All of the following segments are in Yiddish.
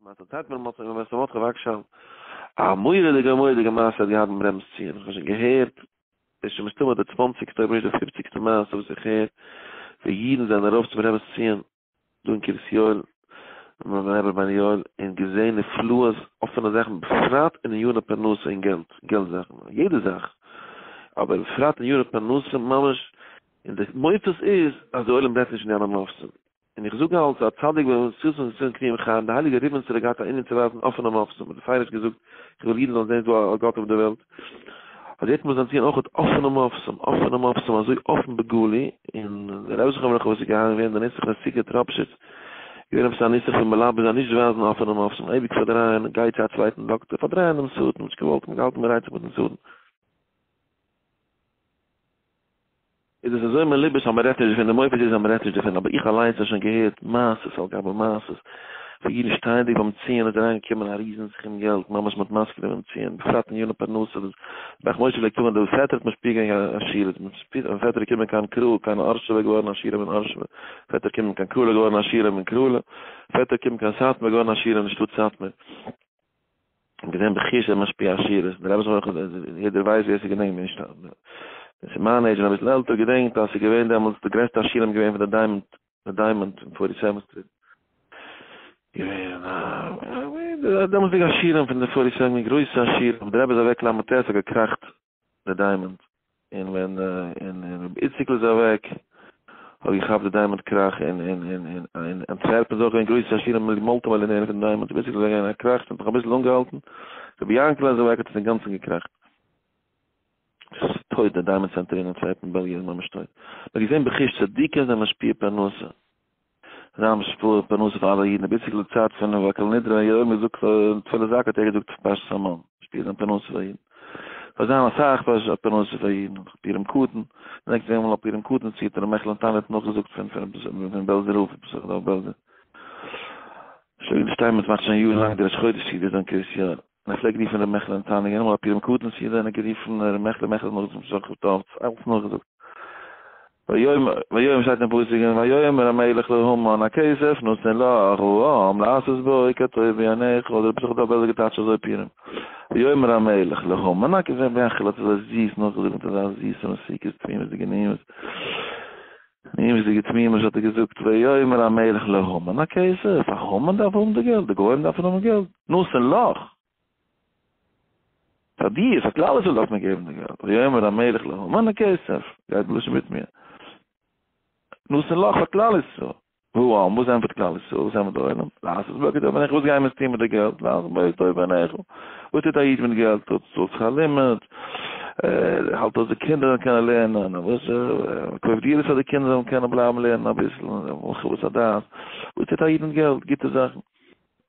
דערציילט מיר ר' מרדכי וואגשאל א מורא'דיגע מורא'דיגע מעשה האט געהאט ביים רבינ'ס ציון, איך האב שוין געהערט, דאס איז שוין מסתמא די צוואנציגסטע אויב נישט די פופציגסטע מעשה וואס איך הער, ווי אידן זענען ארויף צום רבינ'ס ציון דא אין קרית יואל, ביים רבי רבינו יואל, און געזען נפלאות, אפענע זאכן, בפרט אין עניני פרנסה און געלט, געלט זאכן, יעדע זאך, אבער בפרט אין עניני פרנסה ממש, און די מופת איז אז די עולם רעדט נישט פון די אלע מופתים. און איך זאג אלץ, א צדיק במציאות פון קנין חיים, די הייליגע ריבניצער האט געהאט א ענין צו ווייזן אפענע מופתים, האט בפירוש געזאגט, איך וויל אידן זאלן זען ס'דא א גאט אויף די וועלט, אז יעצט מוז זיין ציון אויך אפענע מופתים, אפענע מופתים אזוי אפן בגלוי, און דער רבי זכרונו לברכה וואס איז געהאנגען געווען די נוסח פון סיגוט ראפשיץ, געווען עפעס א נוסח פון מלמד זיי נישט ווייזן אפענע מופתים, אייביג פארדרייען, גיי צו א צווייטן דאקטער, פארדרייען דעם שטן, נישט געוואלט, געהאלטן מ'רייצט זיך מיטן שטן. איז עס אזוי מלובש אז מ'רעדט נישט דערפון, די מופת איז אז מ'רעדט נישט דערפון, אבער איך אליינס האב שוין געהערט מעשות על גבי מעשות, פון אידן שטייענדיג ביים ציון איז אריין געקומען א ריזן סכום געלט, ממש מ'האט מזכיר געווען ביים ציון, בפרט אין יארן פרנסה, וואס ברך משה פלעגט זאגן אז דער פעטער האט משפיע געווען עשירות, ווען פעטער איז געקומען קיין קראל, קיין ארשעווע געווארן עשירים אין ארשעווע, פעטער געקומען קיין קראלע געווארן עשירים אין קראלע, פעטער געקומען קיין סאטמאר געווארן עשירים אין שטאט סאטמאר. און געזען בחוש ער משפיע עשירות, דער רבי זכרונו לברכה, יעדער ווייסט ווער ס'געדענקט מיר נישט, ווער ס'איז מיין עידזש און אביסל עלטער געדענקט אז ס'איז געווען דעמאלטס די גרעסטע עשירים געווען פון די דיימאנד, די דיימאנד פון forty seven street, געווען א דעמאלטסדיגע עשירים פון די forty seven גרויסע עשירים, דער רבי איז אוועק ל"ט האט געקראכט די דיימאנד, און ווען און רבי איציקל איז אוועק האט געכאפט די דיימאנד קראך און און און און אין אנטווערפן איז אויך געווען גרויסע עשירים מולטי מיליאנערן פון דיימאנד, רבי איציקל איז אוועק געגאנגען א קראך ס'האט נאך אביסל אנגעהאלטן, רבי יענקל איז אוועק האט עס אינגאנצן געקראכט. ס'איז טויט די דיימאנד center אין אנטווערפן בעלגיע איז ממש טויט. מ'האט געזען בחוש צדיקים זענען משפיע פרנסה. זיין משפיע פרנסה פאר אלע אידן, רבי איציקל די צייט פון ויקהל נדרי און ירום געזאגט תפילת זכה האט ער געזאגט פרשת המן, משפיע זיין פרנסה פאר אידן, פאר זיין אסאך פרנסה פאר אידן, פורים קטן, געדענקסט ווען אמאל א פורים קטן צו האט ר' מעכל נתנאל נאכגעזאגט פון פון בעלזער רב, בעלזער שלו' שטיינמעץ מאכט שוין יארן לאנג די ראש חודש סעודה דא אין קרית יואל. און ער פלעגט רופן ר' מעכלע נתניה געווען אמאל א פורים קטן סעודה און ער האט גערופן ר' מעכלע מעכלע האט נאכגעזאגט משוך טוב אלץ נאכגעזאגט ויאמר ויאמר שטייט אין פסוק און ויאמר המלך להמן הכסף נתון לך העם לעשות בו כטוב בעיניך האט רבי יששכר דוב בעלזער געטייטשט אזוי פורים ויאמר המלך להמן הכסף מעכלע האט אזוי זיס נאכגעזאגט מיט אזא זיסע מתיקות תמימות'דיגע נעימות נעימות'דיגע תמימות האט ער געזאגט ויאמר המלך להמן הכסף המן דארף האבן די געלט די גוים דארפן האבן געלט נתון לך! פאר דיר, פאר כלל ישראל דארף מען געבן די געלט, ויאמר המלך להמן הכסף, גייט בלשון בתמיה, נתון לך פאר כלל ישראל, והעם, וואס ענטפערט כלל ישראל, וואס ענטפערט די עולם, לעשות בו כטוב בעיניך, וואס גייען מיר טון מיט די געלט, לעשות בו כטוב בעיניך, וואס טוט א איד מיט געלט, טוט צאלט שכר לימוד, האלט אויס די קינדער זאלן קענען לערנען, וואס קויפט דירות פאר די קינדער זאלן קענען בלייבן לערנען אביסל, הרחבת הדעת, וואס טוט א איד מיט געלט, גוטע זאכן.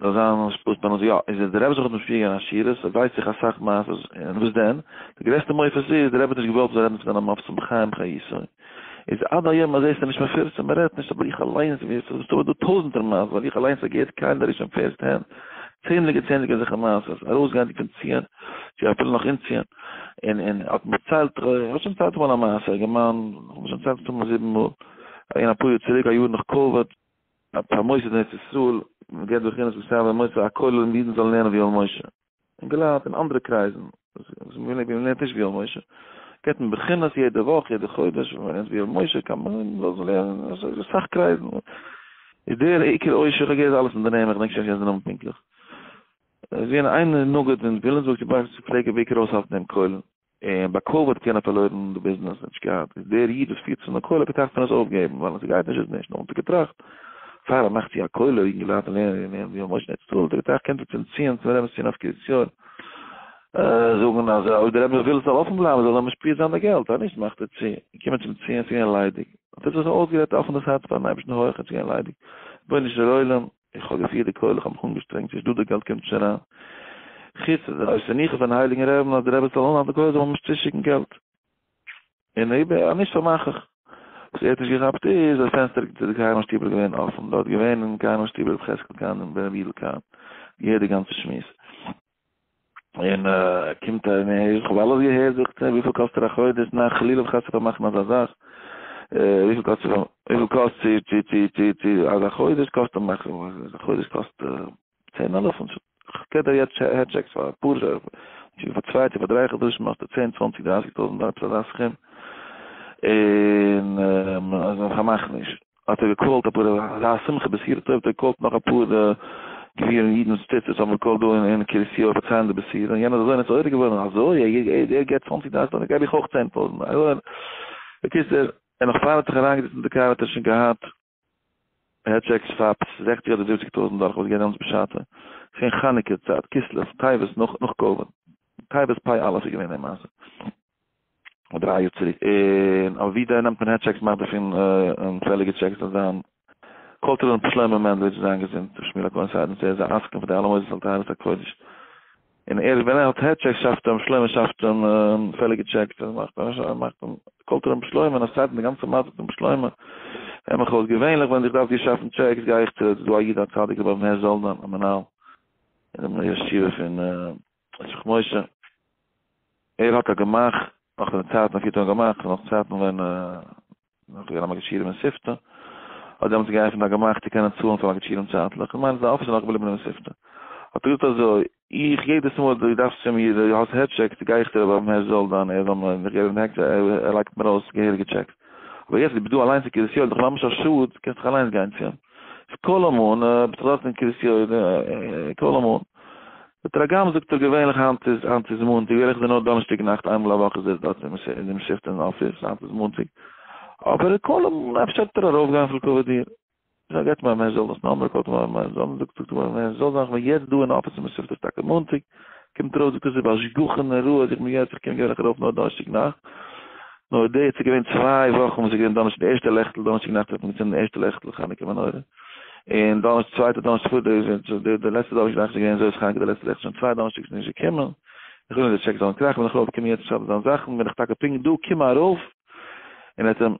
זאל זיין א שפאס ביי אונז, יא, איז דער רבי זיך האט משפיע געווען עשירות, ווייס איך אסאך מעשות, און וואס דען? די גרעסטע מופת איז, דער רבי האט נישט געוואלט מ'זאל רעדן פון זיינע מופתים בחיים חיותו, איז עד היום הזה איז נישט מפורסם, מ'רעדט נישט, אבער איך אליינס ווייס, ס'איז מסתמא דא טויזענטער מעשות, ווייל איך אליינס האב געהערט קיינער נישט אין first hand, צענדליגע צענדליגע אזעלכע מעשות, ארויסגייענדיג פון ציון, צו אפילו נאך אין ציון, און און האט מיר דערציילט, איך האב שוין דערציילט אמאל א מעשה, א אינגערמאן, איך האב שוין דערציילט מסתמא זיבן מאל, אין אפאר יאר צוריק, א יאר נאך קאוויד, א מוסד אין ארץ ישראל, מען געבט בחינות מסתבר מוסד א כולל און אידן זאלן לערנען ויואל משה, אינגעלייט אין אנדערע קרייזן, וואס מען לערנט נישט ויואל משה, געבט מען בחינות יעדע וואך, יעדע חודש, ווען מען לערנט ויואל משה קען מען זאל לערנען אסאך קרייזן, איז דער עיקר עושר, איך האב געהערט אלעס אין די נעמען, איך דענק שוין נישט די נאמען פונקטליך, איז געווען איין נגיד אין וויליאמסבורג צו באקסן פלעג ער בעיקר אויסהאלטן דעם כולל. און ביי קאוויד האט יענער פארלוירן די ביזנעס און נישט געהאט, איז דער איד וואס פירט צו די כולל האט געטראכט פון עס אויפגעבן, ווייל אז ס'גייט נישט איז נישט, נאר האט ער געטראכט, פאר ער מאכט צו א כולל אינגעלייט און לערנען און ווי משה נעצט האט ער געטראכט קען ער צום ציון צום רבינ'ס ציון אויף קרית יואל, זאגן אז אויב דער רבי וויל עס זאל אפן בלייבן זאל ער משפיע זיין די געלט, אז נישט מאכט ער צו, געקומען צום ציון ס'איז געווען ליידיג, האט ער זיך אויסגערעדט אפן דאס הארץ פארן אייבערשטן הויך און ס'איז געווען ליידיג, רבונו של עולם, איך האב געפירט די כולל, איך האב מיך אנגעשטרענגט, ס'נישט דא די געלט קומט נישט אריין. חוץ די עושה ניחא פון הייליגן רעבן אז די רבי זאל אנהאלטן די כולל זאל מען נישט צושיקן געלט. און אויב אז נישט פארמאך איך. וואס ער האט נישט געכאפט איז אז פענסטער צו די כהנים שטיבל איז געווען אפן, דארט געווען אין כהנים שטיבל רבי חזקאל קאהן און רבי יודל קאהן, געהערט די גאנצע שמועס. און קומט ער און איך האב אלעס געהערט זאגט ער וויפיל קאסט ער א חודש ניין חלילה וחס צו פארמאכן אזא זאך וויפיל קאסט וויפיל קאסט צו צו צו צו צו אזא חודש קאסט א חודש קאסט. צען אלפים, כ'געב דיר יעצט העד טשעקס פאר אפאר, פאר צוויי צו פאר דריי חדשים מאכסטו צען צוואנציג דרייסיג טויזענט דאלער עפעס אזא סכום, און כ'מאך נישט. האט ער געקאלט אפאר אזא שמחה בשורה טובה האט ער געקאלט נאך אפאר גבירים אידן שטיצערס האבן געקאלט דא אין קרית יואל פארציילן די בשורה און יענער איז אזוי נתעורר געווארן אזוי ער געבט צוואנציג דרייסיג טויזענט געב איך אויך צען טויזענט בקיצור און נאך פאר ער האט זיך אריינגעזעצט אין די קאר האט ער שוין געהאט העד טשעקס פאר עפעס זעכציג אדער זיבעציג טויזענט דאלער וואס געווען דעמאלטס בשעתו ס'געווען חנוכה צייט כסלו טבת נאך נאך קאוויד טבת פ' אלף איז געווען די מעשה. דריי יאר צוריק און אויף ווי דער נעמט מען העד טשעקס מאכט דערפון פעליגע טשעקס זאל זיין קאלט ער אן שלמה מענדלאוויטש זיין געזונט שמואל הכהן סיידן צו ער איז א עסקן פאר די אלע מוסדות על טהרת הקודש און ער ווען ער האט העד טשעקס שאפט אים שלמה שאפט אים פעליגע טשעקס ער מאכט ער מאכט אים קאלט ער אים שלמה און ער סיידן די גאנצע מצב פון שלמה הער מיך אויס געווענליך ווען איך דארף דיר שאפן טשעקס גיי איך צו דא א איד א צדיק רבי אברהם הערש זאלדאן א מנהל אין די ישיבה פון ישמח משה ער האט א גמח, נאך פון די צייטן אויף יתרון גמח, נאך צייטן ווען נאך געווען א מגיד שיעורים אין סיפתא, האט דעמאלטס געעפנט א גמח צו קענען צאלן פאר מגיד שיעורים צייטליך, איך מיין זיין אפיס איז נאך געבליבן אין סיפתא. האט ער געזאגט אזוי, איך יעדעס מאל דו דארפסט פון מיר, דו האסט העד טשעקס, גיי איך צו רבי אברהם הערש זאלדאן, ער זאל מיר, איך געב אים העק, ער לייגט מיר אויס געהעריגע טשעקס. אבער יעצט דו ביסט דא אליינס אין קרית יואל, איז דאך ממש א שאד, קענסט דאך אליינס גיין צו אים. איז קאל אים אן, ביסט דאך דארט אין קרית יואל, קאל אים אן. זאגט ער הגם זאגט ער געווענליך היינט איז היינט איז מאנטאג געווענליך איז ער נאר דאנערשטאג נאכט איינמאל א וואך איז ער דארט אין דעם שיפט אין אפיס היינט איז מאנטאג אבער קאל אים אפשר וועט ער ארויף גיין פאר לכבוד דיר זאג געט מיר מער זאל דאס נאמבער קאלט מיר מער זאל זאגט זאגט מיר מער זאל זיין כ'בין יעצט דא אין אפיס אין שיפט איז טאקע מאנטאג קומט ארויף זאגט ער ס'איז בהשגחה נוראה אז איך בין יעצט איך קום געווענליך ארויף נאר דאנערשטאג נאכט נאר די ס'איז געווען צוויי וואכן וואס איז געווען דאנערשטאג די ערשטע לעכטל דאנערשטאג נאכט האט מען געצינדן די ערשטע לעכטל חנוכה מנורה און דאנערשטאג צווייטע דאנערשטאג פאר די די לעצטע דאנערשטאג נאכט איז געווען זאת חנוכה די לעצטע לעכטל שוין צוויי דאנערשטאגס איז נישט געקומען איך וויל נישט די טשעק זאלן קראכן בין איך ארויף געקומען יעצט שרייבן זיין זאכן בין איך טאקע פונקט דא קום ארויף און ער האט אים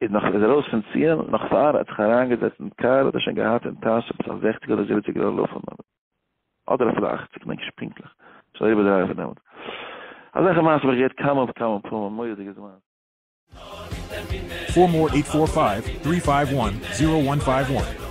איז נאך איז ארויס פון ציון נאך פאר ער האט זיך אריינגעזעצט אין קאר האט ער שוין געהאט אין טאש עפעס א זעכציג אדער זיבעציג אלפים אדער אפילו אכציג כ'דענק נישט פונקטליך שוין אריבער דריי יאר פון דעמאלטס אזעלכע מעשות האב איך געהערט כמה וכמה פעמים מורא'דיגע זמן. פאר more eight four five three five one zero one five one.